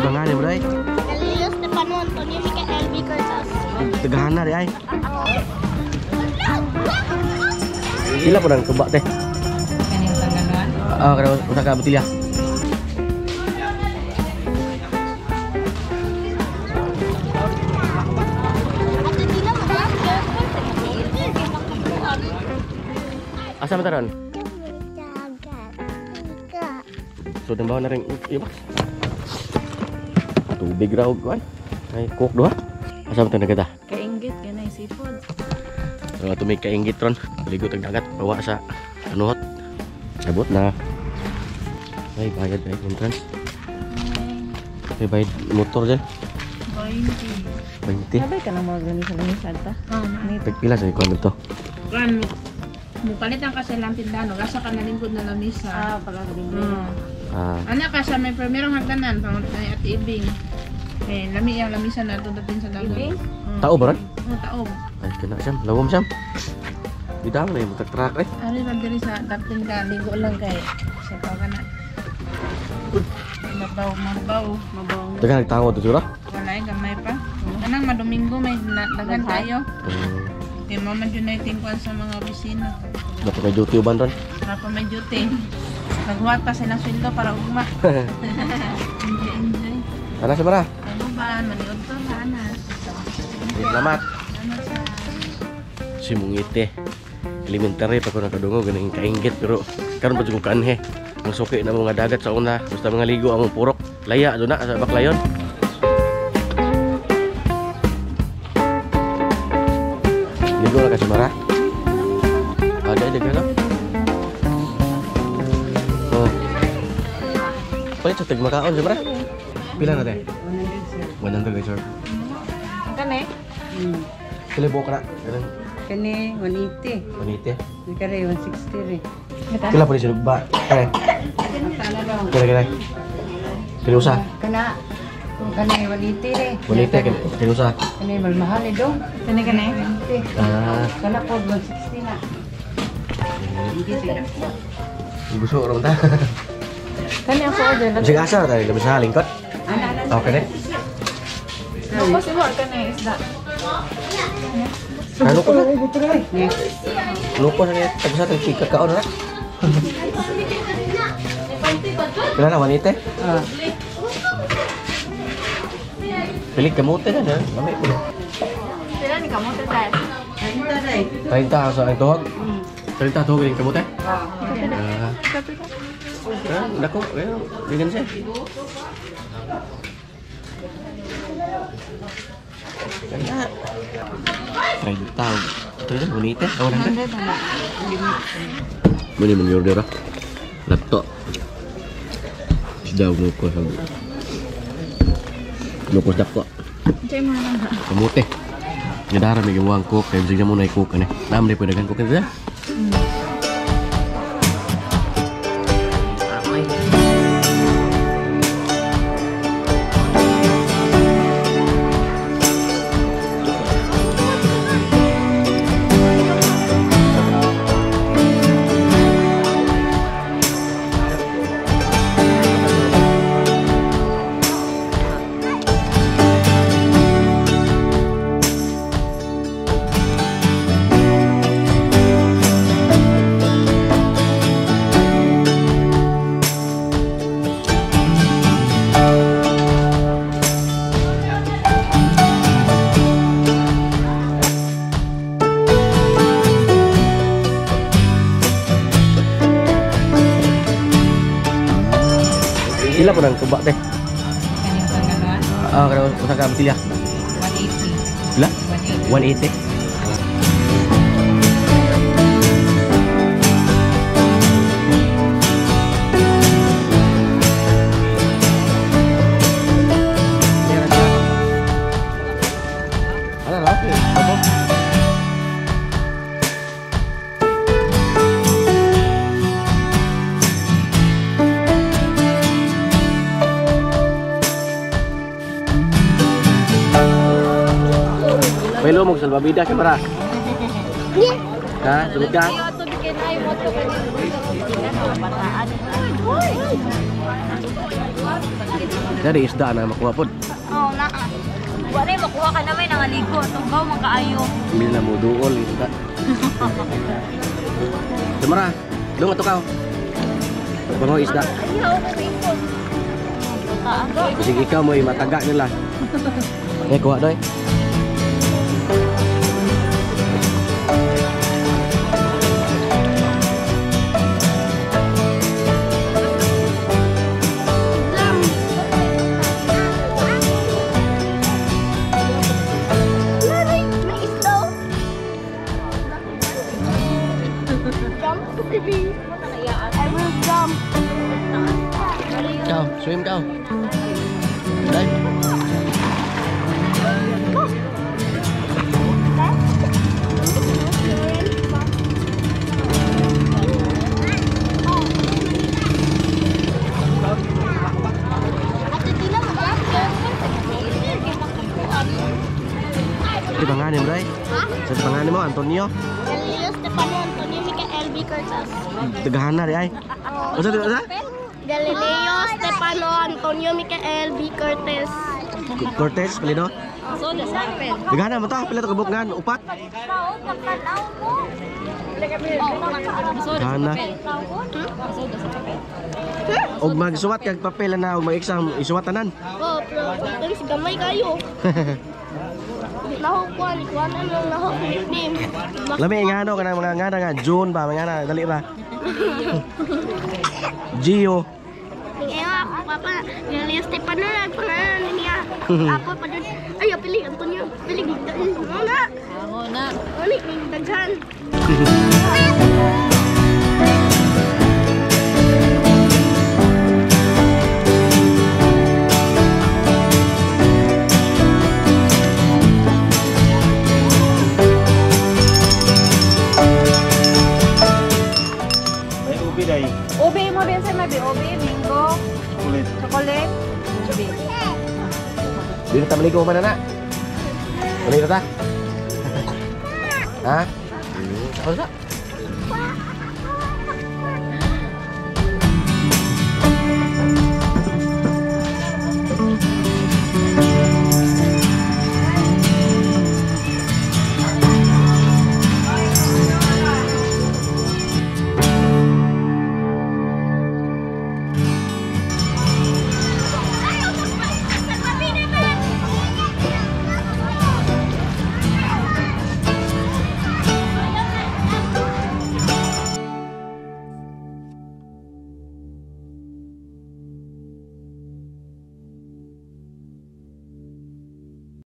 Di ba nga ni bray? Galileo Stefano Antonio Michael B. Cortez. Tagahana di ay. Pila po nang tuba te? Kaning tanggalan. Ah, kada usa ka botilya. Ato dila mo ba? Asa man taron? So dambaw na rin iba. Tubig raw kuan. Ay coke duha. Asa man ta nagada? Kainggit ganay seafood. So ato may kainggit ron. Ligo tag dagat bawa sa anuhot. Abot na. Ay bayad ay entrance. Ay bayad motor dyan. 20. 20. Sabay ka na mga ganun sa lamisan ta. Tagpila sa ikuan dito. Kan, mupalit ang kasi lang tindahan, gasa ka na lingkod na lamisa. Ah, pala ganun. Ah, Anak ka sa may primerong hagdanan, pangunta at ibing. Eh, lami ang lamisa na itong dating sa dagat. Ibing? Tao ba ron? Oo, tao. Ay kana siyam, lawom siyam. Bitaw na yung truck eh. Ari lang diri sa dating ka, ligo lang kay. Sa ka na. Mabaw, mabaw. Mabaw. Dagan nagtawo to sura. Wala eh, gamay pa. Anang madomingo may dagan tayo. Kay mama dyan na itingkuan sa mga opisina. Dapat may duty uban ron. Para pa may duty. Naghuwat pa sila sweldo para ugma. Enjoy, enjoy. Ana sa bara. Ano ba? Maniod to na, ana. Salamat. Ano sa... Si Mungite. Elementary pa ko nakadungog ganing kainggit pero karon pa jud ko kaanhe. Ang suki na mga dagat sa una, basta mga ligo ang purok. Laya do na sa Baclayon. Ligo na ka si Mara. Ada ada ka no? Oh. Palit sa tagmakaon si Mara. Pila na te? 100 sir. Kani? Pila buok na? Ganun. Kani 180. 180. Kani 160 rin. Pila po ni sinugba? Eh. Kira kira. Kira usa. Kana kani 180 rin. 180 kira usa. Kani mahal eh dong. Kani kani? 180. Ah, Kana po 160 na. gusto ron ta. Kani ako order. Bisag asa tayo kami sa lingkod. Okay ne. Ako si mo kani isda. Ano ko na? Luko sa niya. Tapos sa tag kaon na. Pila na 180? Ah, Pilig kamote na na. Lami po. Sila ni kamote tayo. 30 sa ang tuhog. 30 tuhog rin kamote. Ah. Ah, dako, ayo, dengan siya. Kaya. 30. Ito yun, 180. Oh, 100. Muni man order ah. Lato. Isda og nuko sa nuko dako. Unsay mo na? Kamote. Gadara may gamuang cook kay bisag mo na cook ani. Naam di pwede cook nila. Pila po nang tuba te? Kaning tanggalan. Ah, kada usa ka botilya. 180. Pila? 180. 180. Ano na, okay. Opo. May lumog salbabida ka para. Ha, sugod ka? Dari isda na makuha pod. Oo, naa. Wala makuha ka naman ang aligo. Tunggaw man kaayo. Mil na mo duol isda. Tumara, dong ato ka. Bango isda. Ayaw, ko. Kasi ikaw mo mataga nila. Eh, kuha doy. May isda. Jump, baby. I will jump. Ikaw, swim ka. Dive. Ate Tina, mag-jump. Di ba nga ni Bray? Ha? Sa pangalan mo, Antonio? Galileo Stefano Antonio Michael B. Cortez. Daghan na di ay. Unsa di ba? Galileo Stefano Antonio Michael B. Cortez. Cortez, palido. So, sa papel. Daghan na mo ta, pila to kabuk ngan? Upat. So, sa Daghan na. papel. So, sa papel. Og magsuwat kag papel na og mag-exam isuwat tanan. Oh, pero sometimes gamay kayo. Nahok kuan, kuan ano lang nahok nickname. Lami nga ano kanang mga nga nga June ba mga nga dali ba. Gio. Ewa ako papa, Galileo Stefano lang pangalan niya. Ako pa dun. Ay, pili Antonio, pili mo na. Ako na. Ulit ning daghan. May ubi day. Ube mo din sa mabi. Ube, mango, Ulit. chocolate. Ube. Dito ta maligo man na. Maligo ta. Ha? Ako sa.